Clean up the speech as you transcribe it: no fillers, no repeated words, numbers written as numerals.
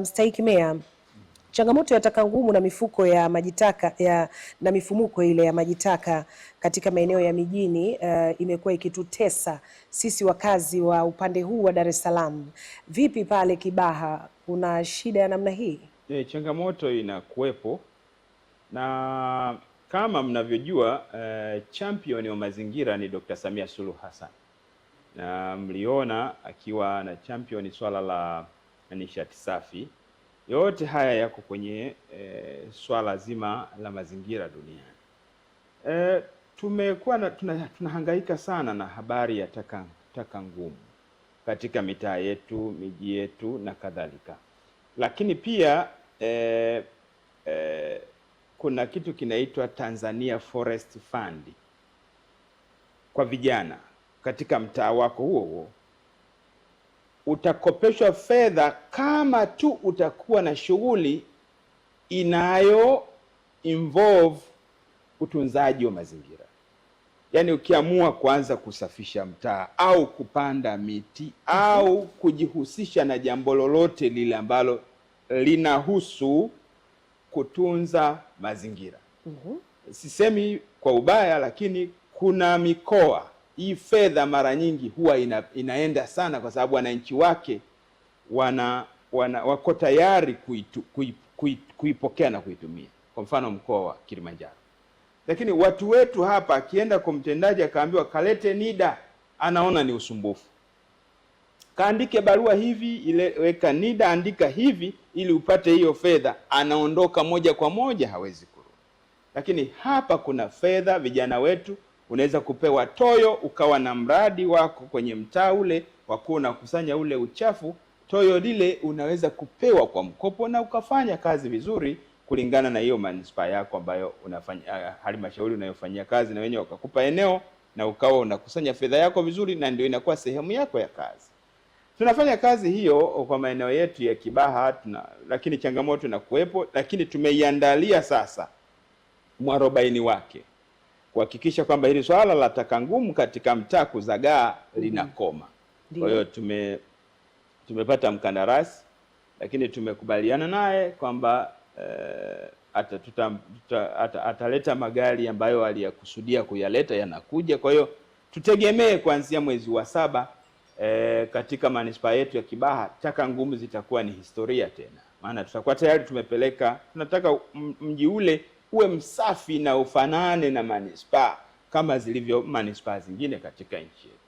Mstahiki Meya, changamoto ya taka ngumu na mifuko ya maji taka ya na mifumuko ile ya maji taka katika maeneo ya mijini imekuwa ikitutesa sisi wakazi wa upande huu wa Dar es Salaam. Vipi pale Kibaha, kuna shida ya namna hii? E, changamoto inakuwepo na kama mnavyojua, champion wa mazingira ni Dr. Samia Suluhu Hassan, na mliona akiwa na champion swala la nishati safi. Yote haya yako kwenye swala zima la mazingira duniani. Tumekuwa tunahangaika sana na habari ya taka ngumu katika mitaa yetu, miji yetu na kadhalika, lakini pia kuna kitu kinaitwa Tanzania Forest Fund kwa vijana katika mtaa wako huo huo utakopeshwa fedha kama tu utakuwa na shughuli inayo involve utunzaji wa mazingira. Yaani ukiamua kuanza kusafisha mtaa au kupanda miti au kujihusisha na jambo lolote lile ambalo linahusu kutunza mazingira. Sisemi kwa ubaya, lakini kuna mikoa hii fedha mara nyingi huwa inaenda sana kwa sababu wananchi wake wako tayari kuipokea na kuitumia. Kwa mfano mkoa wa Kilimanjaro. Lakini watu wetu hapa, akienda kwa mtendaji akaambiwa kalete NIDA, anaona ni usumbufu. Kaandike barua hivi, ile weka NIDA, andika hivi ili upate hiyo fedha, anaondoka moja kwa moja, hawezi kurudi. Lakini hapa kuna fedha, vijana wetu unaweza kupewa toyo ukawa na mradi wako kwenye mtaa ule wa kuwa unakusanya ule uchafu. Toyo lile unaweza kupewa kwa mkopo na ukafanya kazi vizuri kulingana na hiyo manispaa yako ambayo unafanya, halmashauri unayofanyia kazi, na wenyewe wakakupa eneo na ukawa unakusanya fedha yako vizuri, na ndio inakuwa sehemu yako ya kazi. Tunafanya kazi hiyo kwa maeneo yetu ya Kibaha lakini changamoto inakuwepo, lakini tumeiandalia sasa mwarobaini wake kuhakikisha kwamba hili swala la taka ngumu katika mtaa kuzagaa linakoma. Kwa hiyo tumepata mkandarasi, lakini tumekubaliana naye kwamba ataleta magari ambayo aliyakusudia kuyaleta yanakuja. Kwa hiyo tutegemee kuanzia mwezi wa saba katika manispaa yetu ya Kibaha taka ngumu zitakuwa ni historia tena, maana tutakuwa tayari tumepeleka. Tunataka mji ule uwe msafi na ufanane na manispaa kama zilivyo manispaa zingine katika nchi yetu.